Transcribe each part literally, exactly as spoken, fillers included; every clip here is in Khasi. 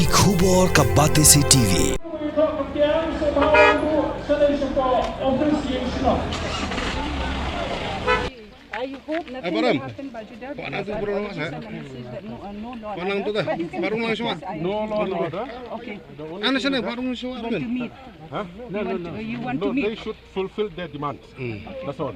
Khubor ka Batesi T V. I hope nothing will happen, Bajuda, because I already sent a message that no, uh, no law and order. But you can discuss. I, no law and order. Okay. Ana sana barung suwa. You want to meet? Huh? No, no, no. You want to meet? No, they should fulfill their demands. That's all.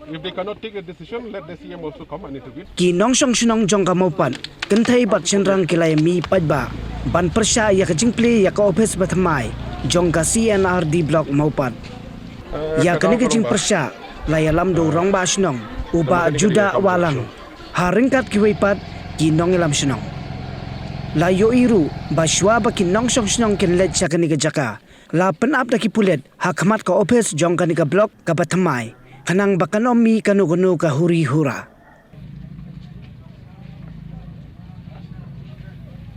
If they cannot take a decision, let the C M also come and intervene. Ki nongshong shnong jong ka Mawpat, kynthei bad shynrang ki la ïa mih paidbah ban pyrshah ïa ka jingplie ïa ka ophis bathymmai jong ka C and R D Block Mawpat. Ïa kane ka jingpyrshah la ïalam da u rangbah shnong u Bah Judah Wahlang, ha ryngkat kiwei pat ki nongïalam shnong. La ïohi ruh ba shuwa ba ki nongshong shnong kin leit sha kane ka jaka, la pynap da ki pulit ha khmat ka ophis jong kane ka block kaba thymmai, khnang ba kan ym mih kano kano ka huri hura.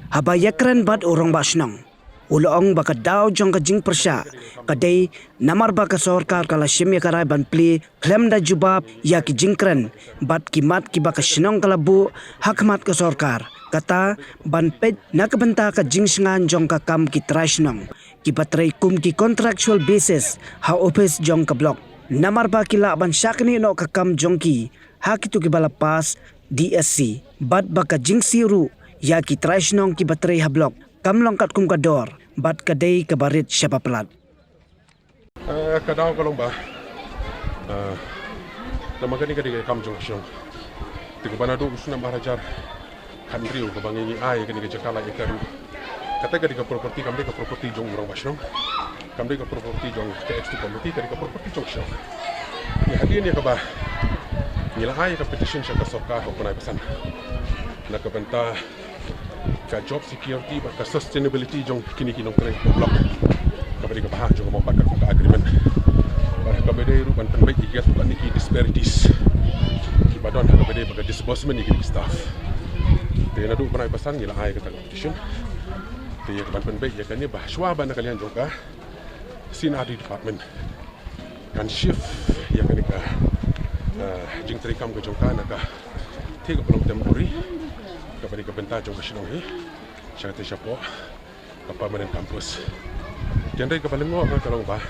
Haba ïakren bad u rangbah shnong, u la ong ba ka daw jong ka jingpyrshah ka dei namar ba ka sorkar ka la shim ïa ka rai ban plie khlem da jubab ïa ki jingkren bad ki mat kiba ka shnong ka la buh ha khmat ka sorkar, kata ban peit na ka bynta ka jingshngaiñ jong ka kam ki trai shnong kiba trei kum ki contractual basis ha ophis jong ka block. Namar ba ki lah ban shaknieh noh ka kam jong ki ha kito kiba la pass D S C, bad ba ka jingsiew ruh ïa ki trai shnong kiba trei ha block kam long katkum ka dor bad ka dei kaba rit shaba palat. Eh, ka daw ka long ba, eh, namar kane ka dei ka kam jong ka shnong. Te kaba naduh u snem ar hajar khathynriew kaba ngi ngi ai kane ka jaka lai acre ruh, kata ka dei ka property, kam dei ka property jong u rangbah shnong, kam dei ka property jong ka executive committee, ka dei ka property jong ka shnong. Ïa hadien ïa kaba ngi la ai ka petition sha ka sorkar ha u bnai ba san na ka bynta ka job security bad ka sustainability jong kine ki nongtrei block, kaba dei ka bhah jong ka Mawpat katkum ka agreement. Bad kaba dei ruh ban pynbeit ïa kito kine ki disparities kiba don ha kaba dei bad ka disbursement ïa kine ki staff. Te naduh u bnai ba san ngi la ai kata ka petition. Te ïa kaban pynbeit ïa kane ba shuwa ba na ka liang jong ka C and R D department kan shift ïa kane ka, eh, jingtrei kam ka jong ka na ka thik kaba long temporary, kaba dei ka bynta jong ka shnong hi, sha kata shapoh ka permanent campus. Te hynrei kaba lyngngoh ka long ba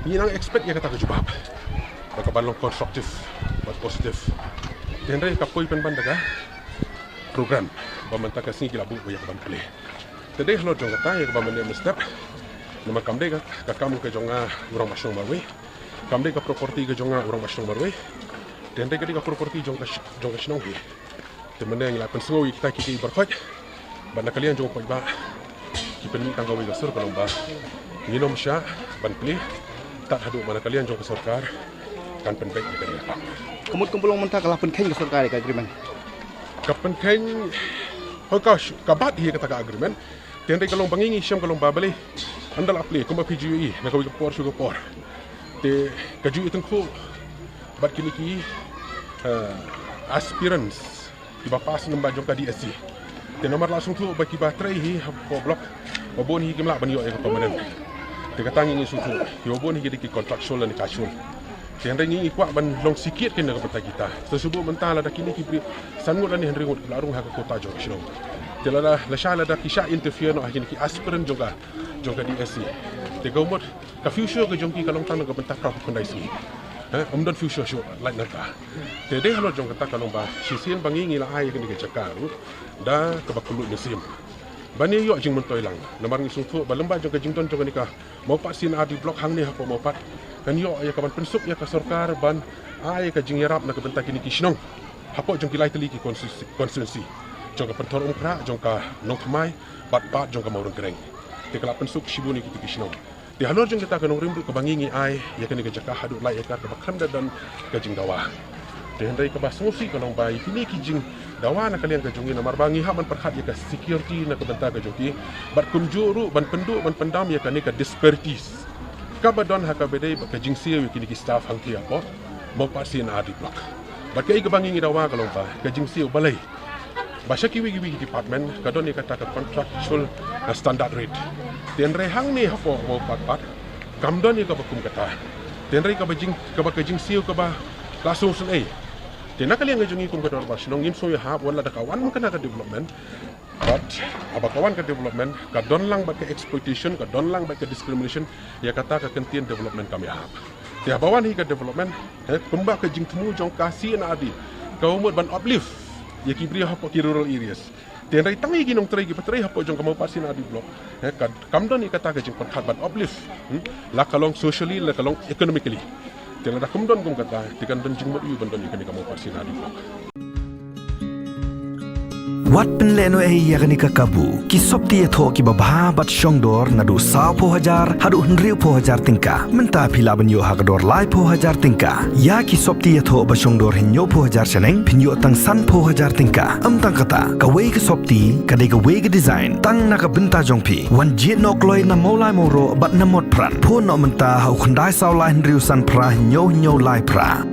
ngi nang expect ïa kata ka jubab ba kaban long constructive bad positive. Te hynrei ka poi pynban da ka program ba mynta ka sngi ki la buh ïa kaban plie. Te dei halor jong kata ïa kaba mynne mynstep, namar kam dei ka, ka kam ka jong nga u rangbah shnong marwei, kam dei ka property ka jong nga u rangbah shnong marwei. Te hynrei ka dei ka property jong ka sh-, jong ka shnong hi. Te mynne ngi la pynsngew ïa kita kiei kiei baroh khoit. Bad na ka liang jong u paidbah ki pynmih tang kawei ka sur ka long ba ngin ym shah ban plie tad haduh ba na ka liang jong ka sorkar kan pynbeit ïa kane ka kam. Ka mut kumba long mynta ka la pynkheiñ ka sorkar ïa ka agreement. Ka pynkheiñ, hooid ka sh-, ka bat hi kata ka agreement. Te hynrei ka long ba ngi ngi shem ka long ba balei ynda la plie kumba phi ju ïohi na kawei ka por sha ka por. Te ka ju ïatyngkhuh bad kine ki, eh, aspirants kiba pass lyngba jong ka D S C. Te namar la sngewthuh ba kiba trei hi hapoh block ba bun hi kim lah ban ïoh ïa ka permanent. Te kata ngi ngi sngewthuh kiba bun hi ki dei ki contractual lane casual. Te hynrei ngi ngi kwah ban long sikit kein na ka bynta kita. Sa shu buh mynta lada kine ki briew san ngut lane hynriew ngut ki la rung ha ka quota jong ka shnong. Te lada lashai lada ki shah interfere noh ha kine ki aspirant jong ka, jong ka D S C, te ka mut ka future ka jong ki ka long tang na ka bynta phra phew khyndai sngi. Ha, ym don future shuh lait nangta. Te dei halor jong kata ka long ba shisien ba ngi ngi la ai ïa kane ka jaka ruh da kaba kylluid mynsiem ban ïoh jingmyntoi lang. Namar ngi sngewthuh ba lyngba jong ka jingdon jong kane ka Mawpat C and R D block hangne hapoh Mawpat kan ïoh ïa kaban pynsuk ïa ka sorkar ban ai ïa ka jingïarap na ka bynta kine ki shnong hapoh jong ki lai tylli ki konstituensi, konstituensi jong ka Pynthorumkhrah, jong ka Nongthymmai bad, bad jong ka Mawryngkneng. Te ka la pynsuk shibun ïa kito ki shnong. Te halor jong kita ka nongrim ruh kaba ngi ngi ai ïa kane ka jaka haduh lai acre kaba khlem da don ka jingdawa. Te hynrei kaba sngewsih ka long ba ïa kine ki jingdawa na ka liang ka jong ngi namar ba ngi hap ban pyrkhat ïa ka security na ka bynta ka jong ki bad kumjuh ruh ban pynduh ban pyndam ïa kane ka disparities kaba don ha kaba dei bad ka jingsiew ïa kine ki staff hangtei hapoh Mawpat C and R D block. Bad kaei kaba ngi ngi dawa ka long ba ka jingsiew balei ba sha kiwei kiwei ki department ka don ïa kata ka contractual, uh, standard rate. Te hynrei hangne hapoh Mawpat pat kam don ïa kaba kum kata. Te hynrei kaba jing, kaba ka jingsiew kaba la sngewsynei. Te na ka liang ka jong ngi kum ka dorbar shnong ngim sngew ïahap wat la da ka wan kane ka development. But haba ka wan ka development, ka don lang bad ka exploitation, ka don lang bad ka discrimination, ïa kata ka kyntien development kam ïahap. Te haba wan hi ka development, eh, kumba ka jingthmu jong ka C&RD ka mut ban uplift ïa ki briew hapoh ki rural areas. Te hynrei tang ïa ki nongtrei kiba trei hapoh jong ka Mawpar C&RD Block, eh, ka kam don ïa kata ka jingpyrkhat ban uplift, hmm? La ka long socially, la ka long economically. Te lada kam don kum kata, te kan don jingmut aïu ban don ïa kane ka Mawpar C&RD Block. Wat pynlehnohei ïa kane ka kabu. Ki sopti ïathoh kiba bha bad shongdor naduh sawphew hajar haduh hynriewphew hajar tyngka. Mynta phi lah ban ïoh ha ka dor laiphew hajar tyngka. Ïa ki sopti ïathoh ba shongdor hynñiewphew hajar shaneng, phin ïoh tang sanphew hajar tyngka. Ym tang kata, kawei ka sopti ka dei kawei ka design, tang na ka bynta jong phi. Wan jied noh kloi na Mawlai Mawroh bad na Motphran. Phone noh mynta ha u khyndai saw lai hynriew san phra hynñiew hynñiew lai phra.